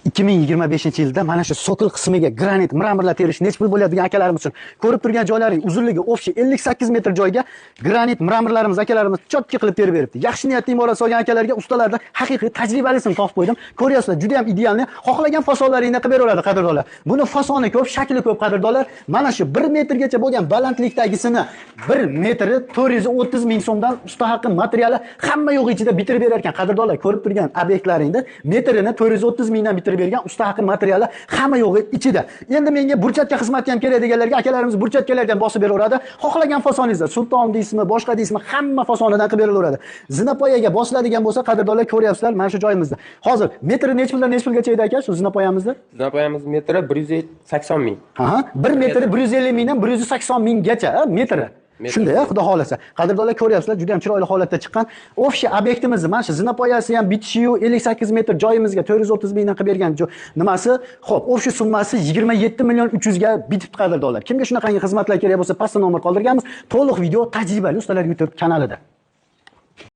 2025-yilda mana shu sokil qismiga granit, mramorlar terish necha pul bo'ladigan akalarimiz uchun ko'rib turgan joylaring uzunligi общий 58 metr joyga granit mramorlarimiz akalarimiz чётко qilib terib beribdi. Yaxshi niyatda imorat solgan akalarga ustalardan haqiqiy tajribalisini topib qo'ydim. Ko'ryapsizlar, juda ham идеальный. Xohlagan fasonlaringni qilib beraveradi, qadrdonlar. Buni fasoni ko'p, shakli ko'p, qadrdonlar. Mana shu 1 metrgacha bo'lgan balandlikdagisini 1 metri 430 ming so'mdan usta haqi, materiali hamma yo'q ichida bitirib berar ekan, qadrdonlar. Ko'rib turgan obyektlaringni metrini 430 mingdan bitirib bergan, usta haqi, materiali hamma yo'g'i ichida. Endi menga burchakka xizmati ham kerak deganlarga akalarimiz burchakkalarga ham bosib beraveradi. Xohlagan fasoningizda, sulton deysizmi, boshqa deysizmi, hamma fasonidan qilib beraveradi. Zinapoyaga bosiladigan bo'lsa, qadrdonlar, ko'ryapsizlar mana shu joyimizda. Hozir metri necha puldan necha pulgacha edi, aka, shu zinapoyamizda? Zinapoyamiz metri 180 ming. Aha, 1 metri 150 mingdan 180 minggacha, metri. Metr. Shunday, xudo xohlasa. Qadrdonlar, ko'ryapsizlar, juda ham chiroyli holatda chiqqan. Общий obyektimizni mana shu zinapoyasi ham bitishiyu 58 metr joyimizga 430 mingdan qilib bergan nimasi? Xo'p, общий summasi 27 million 300 ga bitibdi, qadrdonlar. Kimga shunaqangi xizmatlar kerak bo'lsa, pastda nomer qoldirganmiz. To'liq video tajribali ustalar YouTube kanalida.